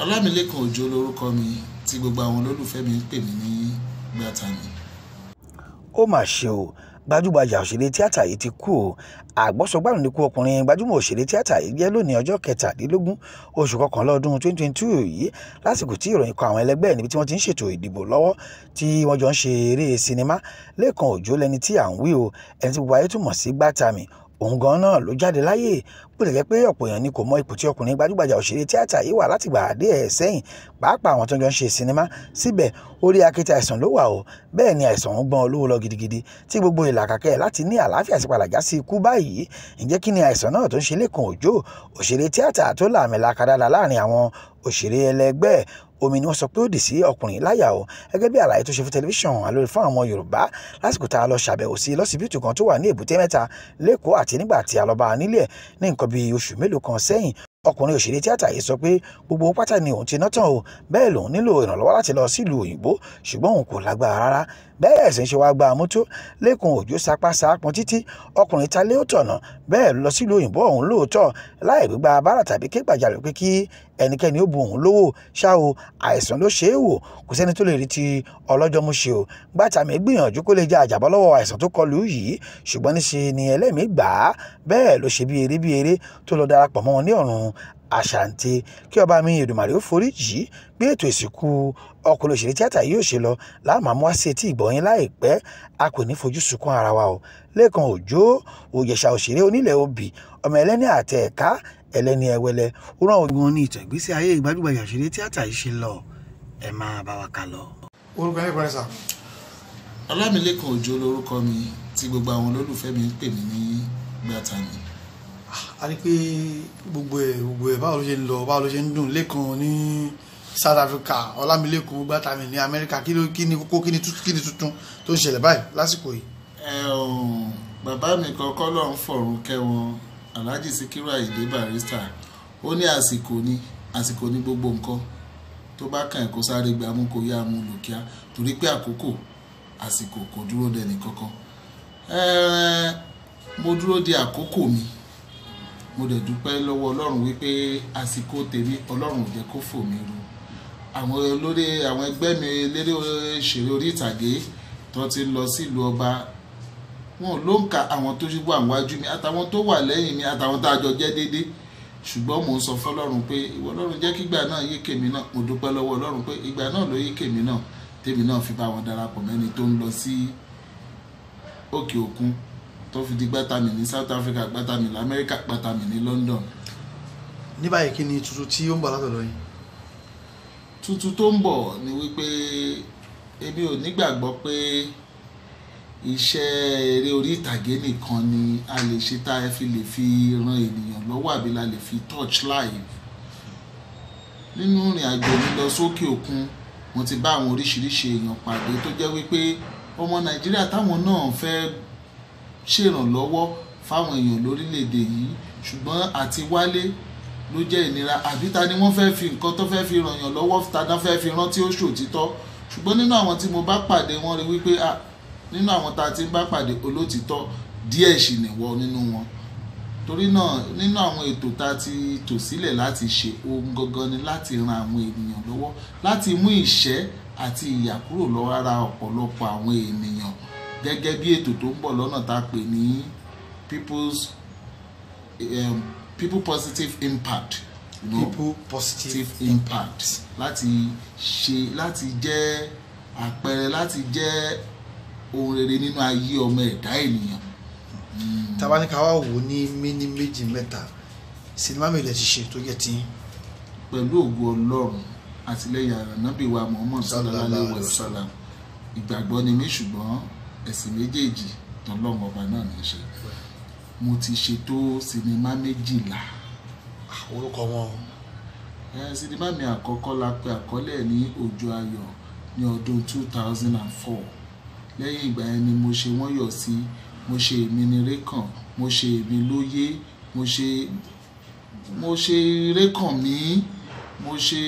Ọlámilékan Òjó lórúkọ mi tí gbogbo àwọn olólùfẹ́ mi ń pè mí ní Gbátami. Ó mà ṣe o, gbajúgbajà òṣèré tíátà yìí ti kú o. Àgbọ́sọgbànú ni kú ọkùnrin gbajúmọ̀ òṣèré tíátà yìí jẹ́ lónìí ọjọ́ 17 oṣù kọkànlá ọdún 2022 yìí, lásìkò tí ìròyìn kan àwọn ẹlẹgbẹ́ níbi tí wọ́n ti ń ṣètò ìdìbò lọ́wọ́ tí wọ́n jọ ń ṣe eré sinimá. Lékan Òjó lẹni tí à ń wí o, ẹni tí gbogbo ayé túmọ̀ sí Gbátami, òun gan náà ló jáde láyé. Bó lè jẹ́ pé ọ̀pọ̀ èèyàn ni kò mọ ipò tí ọkùnrin gbajúgbajà òṣèré tíátà yìí wà látìgbà díẹ̀ sẹ́yìn, pàápàá àwọn tó ń jọ ń ṣe sinimá. Síbẹ̀ orí akéte àìsàn ló wà o. Bẹ́ẹ̀ ni àìsàn ń gbọ́n olówó lọ gidigidi tí gbogbo ìlàkàkẹ́ láti ní àlàáfíà sí padà já sí ikú báyìí. Ǹjẹ́ kí ni àìsàn náà tó ń ṣe Lékan Òjó, òṣèré tíátà tó lààmìlaaka dáadáa láàrin àwọn òṣèré ẹlẹgbẹ́? Omi ni wọ́n sọ pé ó dì sí ọkùnrin láyà o, gẹ́gẹ́ bí àlàyé tó ṣe fún tẹlifíṣàn Àlórí fún àwọn Yorùbá lásìkò tá a lọ ṣàbẹ̀wò sí lọ́sibítù kan tó wà ní Èbúté Mẹ́ta lẹ́kọ̀ọ́ àti nígbà tí a lọ bá a nílẹ̀ ní nǹkan bíi oṣù mélòó kan sẹ́yìn. Ọkùnrin òṣèré tíátà yìí sọ pé gbogbo pátá ni òun ti ná tán o, bẹ́ẹ̀ lòun nílò ìrànlọ́wọ́ láti lọ sílùú òyìnbó, ṣùgbọ́n òun kò lágbára rárá. Bẹ́ẹ̀ sì ń ṣe wá gba àmútó. Lékan Òjó sapá sápọn títí ọkùnrin ta lé ó tọ̀nà, bẹ́ẹ̀ lọ sílùú òyìnbó ọ̀hún lóòótọ́ láì gbígba bárà tàbí ké gbàjarè pé kí ẹnikẹ́ni ó bu òun lówó. Ṣá o, àìsàn ló ṣe é wò, kò sẹ́ni tó lè rí ti ọlọ́jọ́ mú ṣe o. Gbátami gbìyànjú kó lè jẹ́ àjàbọ́ lọ́wọ́ àìsàn tó kọlù yìí, ṣùgbọ́n níṣe ni ẹlẹ́mìí gbà á. Bẹ́ẹ̀ ló ṣe bí eré bí eré tó lọ darapọ̀ mọ́ wọn ní ọ̀run àṣàǹtẹ̀. Kí ọba mi Èdùmàrè ó forí jì í. Bí ètò ìsìnkú ọkùnrin òṣèré tíátà yóò ṣe lọ láàmú wá sí etí ìgbọ̀nyín láìpẹ́. A kò ní fojú sunkún ara wa o. Lékan Òjó, Òjẹ̀ṣà òṣèré onílẹ̀ obì, ọmọ ẹlẹ́ni àtẹ ẹ̀ka ẹlẹ́ni ẹwẹlẹ, ó rán ogun ní ìtàn ìgbésí ayé gbajúgbajà òṣèré tíátà yìí ṣe lọ. Ẹ máa bá wa kà lọ. Orúkọ yín kọ́ni sà? Ọlámilékan Òjó lórúkọ mi tí gbogbo àwọn olólùfẹ́ mi ń pè mí ní Gbátami. A rí pé gbogbo ẹ̀ báwo ló ṣe ń lọ, báwo ló ṣe ń dùn? Lékan ní South Africa, Ọlámilékan Gbátami ní Amẹ́ríkà, kí ni kókó, kí ni tuntun tó ń ṣẹlẹ̀ báyìí lásìkò yìí? Bàbá mi kọ́kọ́ ló ń fọ̀run kẹ́ wọn, Alhaji Sikiru Ayinde Barrister. Ó ní àsìkò ni, àsìkò ní gbogbo nǹkan tó bá kàn kó sáré gbà mú kó yá mú lò kíá, torí pé àkókò àsìkò kò dúró de ẹnì kankan. Mo dúró de àkókò mi, mo dẹ̀ dúpẹ́ lọ́wọ́ Ọlọ́run wípé àsìkò tèmi Ọlọ́run ò jẹ́ kó fò mí ru. Àwọn olórí àwọn ẹgbẹ́ mi eléré òṣèré orí ìtàgé tó ti lọ sílùú ọba, wọn ló ń ka àwọn tó wà níwájú mi àtàwọn tó wà lẹ́yìn mi àtàwọn tá a jọ jẹ́ déédéé. Ṣùgbọ́n mò ń sọ fọlọ́run pé ìwọ Ọlọ́run jẹ́ kígbà náà yí kèmí náà. Mo dúpẹ́ lọ́wọ́ Ọlọ́run pé ìgbà náà ló yí kèmí náà, tèmi náà fi bá wọn darapọ̀ mẹ́ni tó ń lọ sí òkè òkun, tó fi di Gbátami ní South Africa, Gbátami ní Amẹ́ríkà, Gbátami ní London. Ní báyìí kí ni tuntun tí ó ń bọ̀ látọ̀dọ̀ yín? Tuntun tó ń bọ̀ ni wípé èmi ò nígbàgbọ́ pé iṣẹ́ eré orí ìtàgé nìkan ni a lè ṣe tá a fi lè fi ran ènìyàn lọ́wọ́ àbí la lè fi touch life. Nínú ìrìn àjò mi lọ sókè òkun, mo ti bá àwọn oríṣiríṣi èèyàn pàdé tó jẹ́ wípé ọmọ Nàìjíríà táwọn náà fẹ́ ṣèrànlọ́wọ́ fáwọn èèyàn lórílẹ̀‐èdè yìí, ṣùgbọ́n àti wálé ló jẹ́ ìnira. Àbí ta ni wọ́n fẹ́ fi nǹkan tó fẹ́ fi ràn yàn lọ́wọ́, ta náà fẹ́ fi rántí ó ṣòtítọ́. Ṣùgbọ́n nínú àwọn tí mo bá pàdé, wọ́n rí wípé nínú àwọn tá a ti ń bá pàdé, olótìtọ́ díẹ̀ sì nìwọ nínú wọn. Torí náà nínú àwọn ètò tá a ti tò sílẹ̀ láti ṣe ohun gangan ni láti ran àwọn ènìyàn lọ́wọ́, láti mú ìṣẹ́ àti ìyà kúrò lọ́wọ́ ara ọ̀pọ̀lọpọ̀ àwọn ènìyàn, gẹ́gẹ́ bí ètò tó ń bọ̀ lọ́nà tá a pè ní People Positive Impact. You know, People Positive Impact, láti ṣe, láti jẹ́ àpẹẹrẹ, láti jẹ́ ohun rere nínú ayé ọmọ ẹ̀dá ènìyàn. Tá bá ní ká wá wò ní méní méjì mẹ́ta, sinimá mélòó ti ṣe tó jẹ́ tí? Pẹ̀lú ògo Ọlọ́run àtìlẹ́yìn Ànábì wa Muhammad sallallahu alaihi wasallam, ìgbàgbọ́ ni mí, ṣùgbọ́n ẹ̀sìn méjèèjì tọ́lọ́run ọba náà ní í ṣe. Mo ti ṣètò sinimá 12. Orúkọ wọn? Sinimá mi àkọ́kọ́ la pe àkọlé ẹ̀ ní Òjò Ayọ̀ ní ọdún 2004. Lẹ́yìn ìgbà yẹn ni mo ṣe Wọ́n Yọ̀ Sí, mo ṣe Èmi ni Rékàn, mo ṣe Èmi Lóyé, mo ṣe Rékàn mí, mo ṣe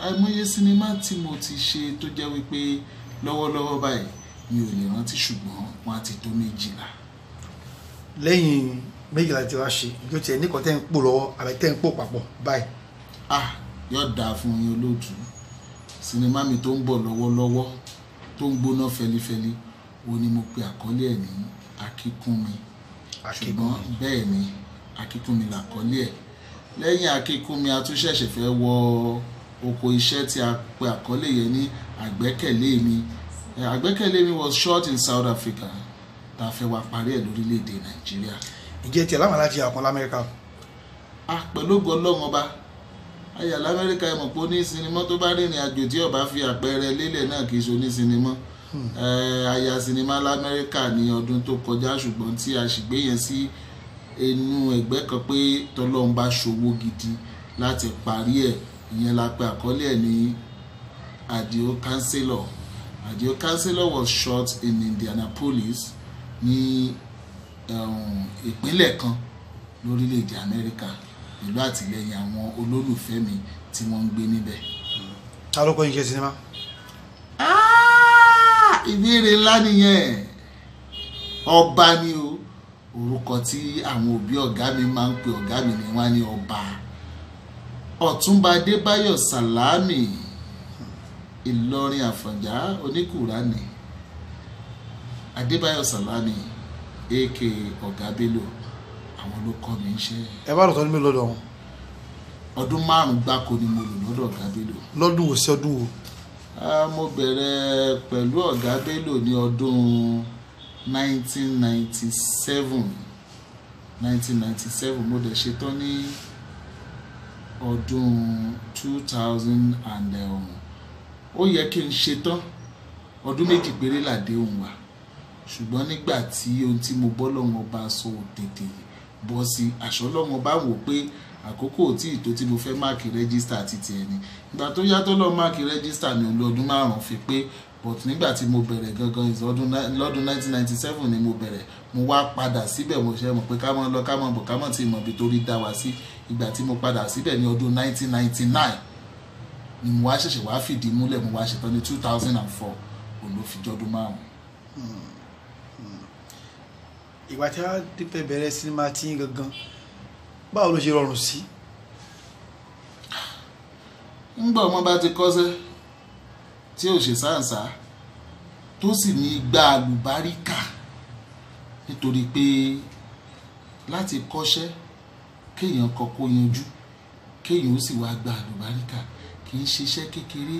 àìmọye sinimá tí mo ti ṣe tó jẹ́ wípé lọ́wọ́lọ́wọ́ báyìí mi ò lè rántí, ṣùgbọ́n wọ́n á ti tó 12. Lẹ́yìn 12 tí wàá ṣe, ìjọ tiẹ̀ nìkan tẹ́ ń pò lọ́wọ́ àbẹ tẹ́ ń pò papọ̀ báyìí? Yóò dáa fún yín olóòtú. Sinimá mi tó ń bọ̀ lọ́wọ́lọ́wọ́ tó ń gbóná fẹlifẹli, ó ní mo pe àkọlé ẹ̀ ní Akínkúnmi. Ṣùgbọ́n bẹ́ẹ̀ ni, Akínkúnmi làkọlé ẹ̀. Lẹ́yìn Akínkúnmi, a tún ṣẹ̀ṣẹ̀ fẹ́ wọ oko iṣẹ́ tí a pe àkọlé yẹn ní Àgbẹ́kẹ̀lé Mi. Àgbẹ́kẹ̀lé Mi was shot in South Africa, tá a fẹ́ wá parí ẹ̀ lórílẹ̀‐èdè Nàìjíríà. Ìjẹ́ tiẹ̀ láwọn alájí àkàn l'Amẹ́ríkà? A pẹ̀lú ògo Ọlọ́run Ọba, ayà l'Amẹ́ríkà. Ẹ mọ̀ pé ó ní sinimá tó bá rìnrìn àjò tí ó bá fi àpẹẹrẹ lélẹ̀ náà kì í ṣe onísinimá. Aya sinimá l'Amẹ́ríkà ní ọdún tó kọjá, ṣùgbọ́n tí a sì gbé yẹn sí inú ẹgbẹ́ kan pé tọ́lọ́run bá ṣòwò gidi láti parí ẹ̀. Ìyẹn la pe àkọlé ẹ̀ ní Adio Counselor. Adio Counselor was shot in Indianapolis ní ìpínlẹ̀ kan lórílẹ̀‐èdè Amẹ́ríkà, pẹ̀lú àtìlẹ́yìn àwọn olólùfẹ́ mi tí wọ́n ń gbé níbẹ̀. Ta ló kọ́ yín ṣe sinimá? Ìbéèrè ńlá nìyẹn. Ọba ni o. Orúkọ tí àwọn òbí ọ̀gá mi máa ń pe ọ̀gá mi ni wọ́n á ní Ọba Ọ̀túnba Adébáyọ̀ Sàlámì, Ìlọrin Àfọ̀njá, oníkùránì. Adébáyọ̀ Sàlámì aka Ọ̀gá Bello, àwọn ló kọ́ mi iṣẹ́. Ẹ bá lọ́tọ́ ní mélòó lọ́dọ̀ wọn? Ọdún 5 gbáko ni mo lò lọ́dọ̀ Ọ̀gá Bello. Lọ́dún wo sí ọdún wo? Mo bẹ̀rẹ̀ pẹ̀lú Ọ̀gá Bello ní ọdún 1997. 1997, mo dẹ̀ ṣetán ní ọdún 2000 and ó yẹ kí n ṣetán, ọdún 2 péré làdéhùn wa, ṣùgbọ́n nígbà tí ohun tí mo bọ́ lọ́wọ́ bá sọ ò tètè bọ́ sí, àṣọ lọ́wọ́ bá wò pé àkókò tí ìtò tí mo fẹ́ máàkì register àti tiẹ̀ ni. Ìgbà tó yàtọ̀ lọ máàkì register mi ò lọ ọdún 5 fi pé, but nígbà tí mo bẹ̀rẹ̀ gangan lọ́dún 1997 ni mo bẹ̀rẹ̀. Mo wá padà síbẹ̀, mo ṣe mọ̀ pé ká mọ̀ lọ ká mọ̀ bọ̀ ká mọ̀ tí mọ̀ bí torí dá wa sí. Ìgbà tí mo padà síbẹ̀ ní ọdún 1999 ni mo wá ṣẹ̀ṣẹ̀ wá fìdí múlẹ̀, mo wá ṣetán ní 2004, òun ló fi jọ́dún 5. Ìgbà tí a fẹ́ bẹ̀rẹ̀ sinimá tí gangan, báwo ló ṣe rọrùn sí? Ńgbà ọmọ bá ti kọ́ṣẹ́ tí ò ṣe sáǹsá tó sì ní igba àlùbáríkà, nítorí pé láti kọ́ṣẹ́ kéèyàn kọ́kọ́ yanjú, kéèyàn ó sì wá gba àlùbáríkà, kì í ṣiṣẹ́ kékeré.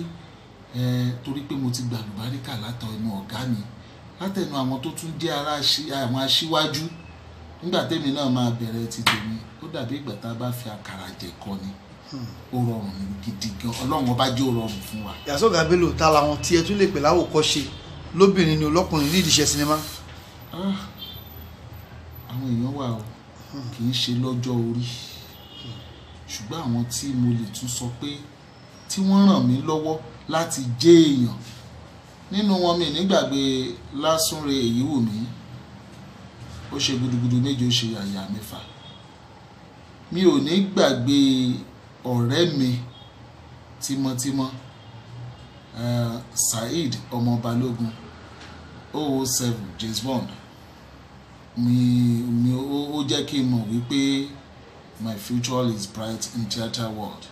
Torí pé mo ti gba àlùbáríkà látọ̀nù ọ̀gá mi, látẹnu àwọn tó tún jẹ́ àwọn aṣíwájú. Nígbà tèmi náà máa bẹ̀rẹ̀ ti tèmi, ó dàbí ìgbà tá a bá fi àkàrà jẹ kọ́ ni. Ó rọrùn gidi gan, Ọlọ́run Ọba jẹ́ ó rọrùn fún wa. Yàtọ̀ Ọ̀gá Bello, ta làwọn tí ẹ tún lè pè láwòkọ́ṣe lóbìnrin ni olọ́kùnrin ní ìdíṣẹ́ sinimá? Àwọn èèyàn wà o, kì í ṣe lọ́jọ́ orí, ṣùgbọ́n àwọn tí mo lè tún sọ pé tí wọ́n ràn mí lọ́wọ́ láti jẹ́ èèyàn nínú wọn, mi nígbàgbé Lásúnre Èyíwùmí. Ó ṣe gudugudu méje, ó ṣe àyà mẹ́fà. Mi ò ní gbàgbé ọ̀rẹ́ mi tímọ́tímọ́, Saheed ọmọ Balógun, 007 James Bond. Mi ó jẹ́ kí n mọ̀ wípé my future is bright in theatre world.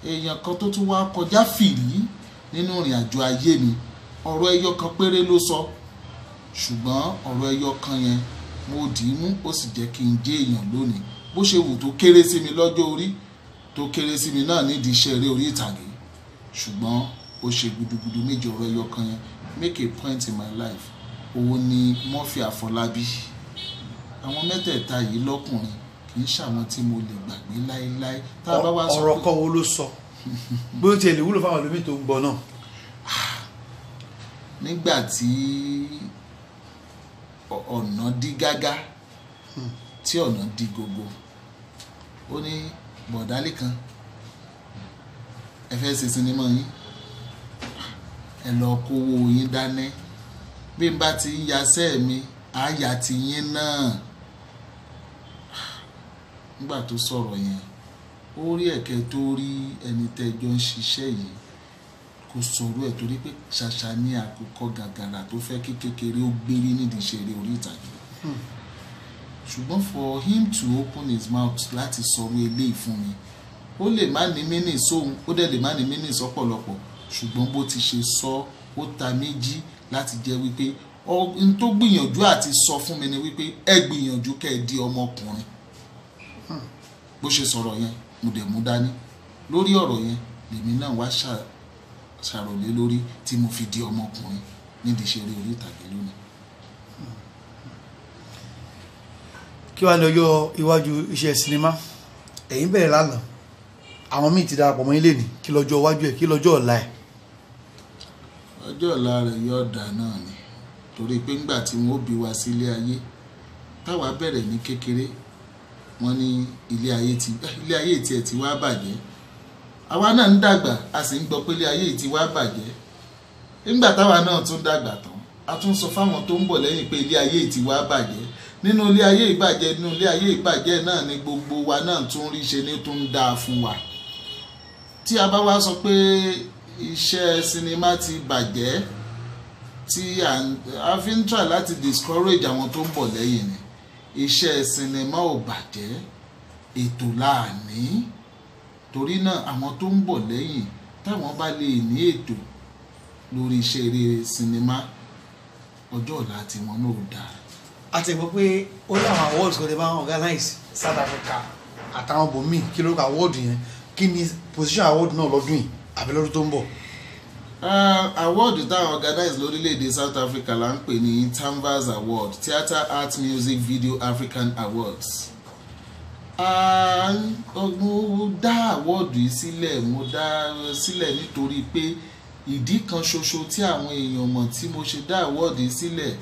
Èèyàn kan tó tún wá kọjá fìrí nínú ìrìn àjò ayé mi, ọ̀rọ̀ ẹyọ kan péré ló sọ, ṣùgbọ́n ọ̀rọ̀ ẹyọ kan yẹn mo dì í mú, ó sì jẹ́ kí n jẹ́ èèyàn lónìí. Bó ṣe wù tó kéré sí mi lọ́jọ́ orí, tó kéré sí mi náà nídìí iṣẹ́ eré orí ìtàgé, ṣùgbọ́n ó ṣe gudugudu méje. Ọ̀rọ̀ ẹyọ kan yẹn make a point in my life. Òun ni Murphy Àfọlábí. Àwọn mẹ́tẹ̀ẹ̀ta yìí lọ́kùnrin kì í ṣàwọn tí mo lè gbàgbé láéláé. Tá a bá wá sọ ọ̀rọ̀ kọ́ wo ló sọ bó tiẹ̀ lè wúlò fáwọn ẹlòmíì tó ń gbọ́ náà? Nígbà tí ọ̀nà dí gágá, tí ọ̀nà dí gogo, ó ní bọ̀dálì kan, ẹ fẹ́ ṣe sinimá yín, ẹ lọ kówó yín dání, bí n bá ti ń yaṣẹ́ mi àyà ti yín náà. Nígbà tó sọ̀rọ̀ yẹn, ó rí ẹ̀kẹ́ tó rí ẹni tẹ́jọ́ ń ṣiṣẹ́ yìí kò sọ̀rọ̀ ẹ̀, torí pé ṣàṣà ní àkókò gàgàrà tó fẹ́ kí kékeré ó gbérí nídìí iṣẹ́ eré orí ìtàgé. Ṣùgbọ́n for him to open his mouth láti sọ̀rọ̀ eléyìí fún mi, Ó lè má ní mínì sóhun, ó dẹ̀ lè má ní mínì sọ́pọ̀lọpọ̀, ṣùgbọ́n bó ti ṣe sọ ó ta méjì láti jẹ́ wípé n tó gbìyànjú àti sọ fún mi ni wípé ẹ gbìyànjú kẹ́ ẹ di ọmọkùnrin. Bó ṣe sọ̀rọ̀ yẹn mo dẹ̀ mú dání lórí ọ̀rọ̀ yẹn, lèmi náà wá ṣàròlé lórí tí mo fi di ọmọkùnrin nídìí iṣẹ́ eré orí ìtàgé lónìí. Kí wàá ní ọjọ́ iwájú iṣẹ́ sinimá? Ẹ̀yin bẹ̀rẹ̀ lánàá, àwọn míì ti darapọ̀ mọ́ ilé ní, kí lọ́jọ́ iwájú ẹ̀, kí lọ́jọ́ ọ̀la ẹ̀? Ọjọ́ ọ̀la rẹ̀ yóò dà náà ni, torí pé ńgbà tí wọ́n ó bí wa sílé ayé táwa bẹ̀rẹ̀ ní kékeré, wọ́n ní ilé ayé tiẹ̀ ti wá bàjẹ́. Àwa náà ń dàgbà, a sì ń gbọ́ pé ilé ayé ti wá bàjẹ́. Nígbà táwa náà tún dàgbà tán, a tún sọ fáwọn tó ń bọ̀ lẹ́yìn pé ilé ayé ti wá bàjẹ́. Nínú ilé ayé ìbàjẹ́, nínú ilé ayé ìbàjẹ́ náà ni gbogbo wa náà tún rí ṣe ní tún ń dáa fún wa. Tí a bá wá sọ pé iṣẹ́ sinimá ti bàjẹ́, tí a fi ń try láti discourage àwọn tó ń bọ̀ lẹ́yìn ni, iṣẹ́ sinimá ò bàjẹ́, ètò láàní. Torí náà àwọn tó ń bọ̀ lẹ́yìn táwọn bá lè ní ètò lórí iṣẹ́ eré sinimá, ọjọ́ ọ̀la tiwọn náà ò dáa. A ti gbọ́ pé ó ní àwọn awards kan tí wọ́n organize South Africa àtàwọn bòmíì, kí lórúkọ award yẹn, kí ni position award náà lọ́dún yìí àbí lọ́dún tó ń bọ̀? Award táwọn organize lórílẹ̀‐èdè South Africa là ń pè ní Tamvas Award, Theatre Art Music Video African Awards. Mo dá award yìí sílẹ̀, mo dá sílẹ̀ nítorí pé ìdí kan ṣoṣo tí àwọn èèyàn mọ̀ tí mo ṣe dá award yìí sílẹ̀,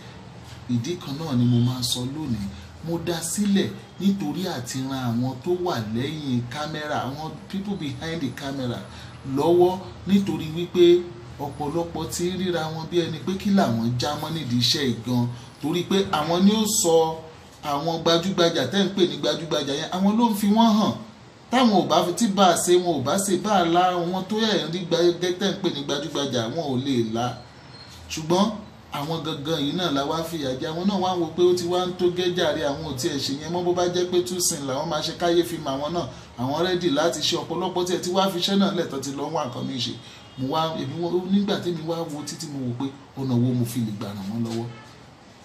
ìdí kan náà ni mo máa sọ lónìí. Mo dá sílẹ̀ nítorí àti ran àwọn tó wà lẹ́yìn kámẹ́rà, àwọn people behind the camera lọ́wọ́, nítorí wípé ọ̀pọ̀lọpọ̀ ti ń ríra wọn bí ẹni pé kí làwọn já mọ́ nídìí iṣẹ́ ìgan, torí pé àwọn ni ó sọ àwọn gbajúgbajà tẹ́ ń pè ní gbajúgbajà yẹn, àwọn ló ń fi wọ́n hàn. Táwọn ò bá fi tí bá a ṣe, wọn ò bá ṣe bá a la wọn tó ẹ̀ ń rí tẹ́ ń pè ní gbajúgbajà, wọn ò lè la. Ṣùgbọ́n àwọn gangan yìí náà la wá fìyà jẹ, àwọn náà wá ń wo pé ó ti wá ń tó gẹ́jàre, àwọn ò tiẹ̀ ṣe yẹn mọ́. Bó bá jẹ́ pé túsìn làwọn máa ṣe káyé fi mọ àwọn náà, àwọn rẹ́dì láti ṣe ọ̀pọ̀lọpọ̀ tiẹ̀ tí wá fi iṣẹ́ náà lẹ́tọ́ ti lọ wá nǹkan mi ṣe. Mo wá èmi nígbà tèmi wá wo títí mo wò pé ọ̀nà wo mo fi lè gbà ràn wọ́n lọ́wọ́.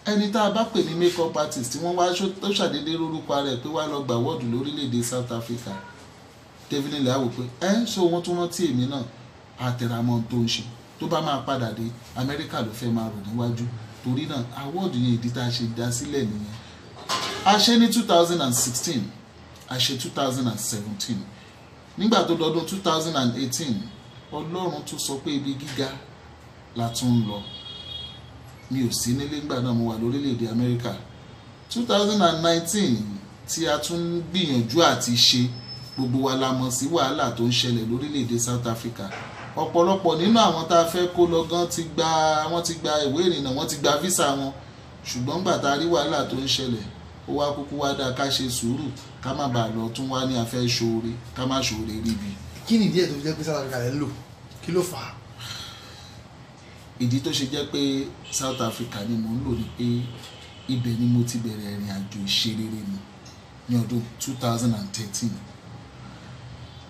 Ẹni tá a bá pè ní makeup artist tí wọ́n wá tó ṣàdédé lórúkọ rẹ̀ pé wá lọ gbà wọ́ọ̀dù lórílẹ̀‐èdè South Africa, definitely á wò pé ẹ ṣó wọ́n tún rántí èmi náà, àtẹ̀rámọ́ tó ń ṣe. Tó bá máa padà dé Amẹ́ríkà ló fẹ́ máa rò níwájú. Torí náà awọ́ọ̀dù yẹn ìdí tá a ṣe dá sílẹ̀ nìyẹn. A ṣe ní 2016, a ṣe 2017. Nígbà tó dọdún 2018, Ọlọ́run tún sọ pé ibi gíga la tún ń lọ. Mi ò sí nílé ńgbà náà, mo wà lórílẹ̀‐èdè Amẹ́ríkà. 2019 tí a tún gbìyànjú àti ṣe, gbogbo wa la mọ̀ sí wàhálà tó ń ṣẹlẹ̀ lórílẹ̀‐èdè South Africa. Ọ̀pọ̀lọpọ̀ nínú àwọn tá a fẹ́ kó lọ gan ti gba, wọ́n ti gba ìwé ìrìnnà, wọ́n ti gba visa wọn. Ṣùgbọ́n gbà tá a rí wàhálà tó ń ṣẹlẹ̀, ó wá kúkú wá dáa ká ṣe sùúrù, ká má bàa lọ tún wá ní a fẹ́ ṣoore, ká má ṣoore ríbi. Kí ni ìdí ẹ̀ tó fi jẹ́ pé South Africa rẹ̀ ń lò? Kí ló fà á? Ìdí tó ṣe jẹ́ pé South Africa ni mò ń lò ni pé ibẹ̀ ni mo ti bẹ̀rẹ̀ ìrìn àjò ìṣerere mi ní ọdún 2013.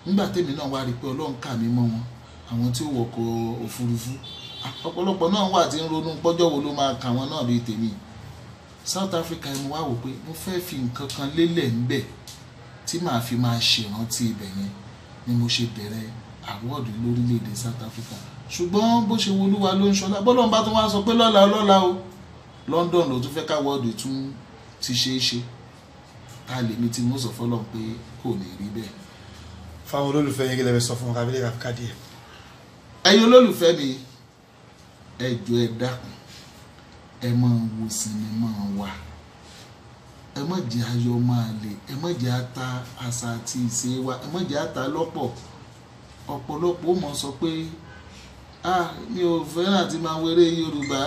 Nígbà tèmi náà wá rí i pé Ọlọ́run kà mí mọ́ wọn, àwọn tí ó wọkọ̀ òfurufú, ọ̀pọ̀lọpọ̀ náà wà tí ń ronú pọ́jọ́ wo ló máa kà wọ́n náà bíi tèmi. South Africa mo wá wò pé mo fẹ́ fi nǹkan kan lélẹ̀ ńbẹ̀ tí màá fi máa ṣèrántí ibẹ̀ yẹn, ni mo ṣe bẹ̀rẹ̀ àwọ́ọ̀dù lórílẹ̀‐èdè South Africa. Ṣùgbọ́n bó ṣe wo Olúwa ló ń ṣọlá, bọ́lọ́n bá tún wá sọ pé lọ́la lọ́la o, London ló tún fẹ́ káwọ́ọ̀dù tún ti ṣe é ṣe. Ta lèmi tí mo sọ fọlọ́n pé kò ní rí bẹ́ẹ̀. Fáwọn olólùfẹ́ yẹn kí lè fẹ́ sọ fún wọn kábílẹ̀ káfíkà díẹ̀. Ẹ̀yin olólùfẹ́ mi, ẹ jọ̀ọ́ ẹ dákun, ẹ máa wo sinimá wa, ẹ má jẹ́ ayọ̀ máa lè, ẹ má jẹ́ ata àṣà àti ìṣe wa, ẹ má jẹ́ ata lọ́pọ̀. Ọ̀pọ̀lọpọ̀ ó mọ̀ sọ pé ah, mi ò fẹ́ràn àti máa wo eré Yorùbá,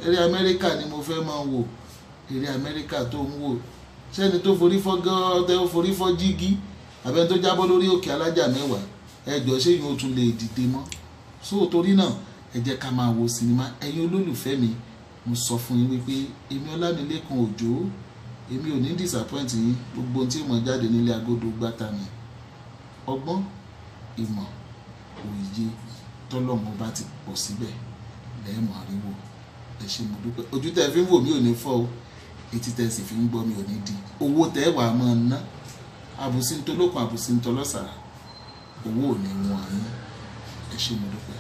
eré Amẹ́ríkà ni mo fẹ́ máa wò. Eré Amẹ́ríkà tó ń wò, sẹ́ni tó forí fọ́ gán, tó forí fọ́ jígí, àbẹ́ni tó jábọ́ lórí òkè alájà mẹ́wàá, ẹ jọ̀ọ́ ṣé yóò tún lè dìde mọ́? So torí náà ẹ jẹ́ ká máa wo sinimá. Ẹ̀yin olólùfẹ́ mi, mo sọ fún yín wípé èmi Ọlámilékan Òjó, èmi ò ní disappoint yín. Gbogbo ohun tí mo jáde nílé agodo gbàtà mi, Ọgbọ́n, ìmọ̀, òye tọ́lọ́mọ bá ti pọ̀ síbẹ̀ lẹ́ẹ̀mọ̀ àríwò. Ẹ ṣé, mo dúpẹ́. Ojú tẹ́ fi ń wò mí ò ní fọ́ o, etí tẹ́ sì fi ń gbọ́ mi ò ní di. Owó tẹ́ wàá máa ná, àbùsí ń tolókun, àbùsí ń tọlọ́sà, owó ò ní wọ́n yín. Ẹ ṣé, mo dúpẹ́.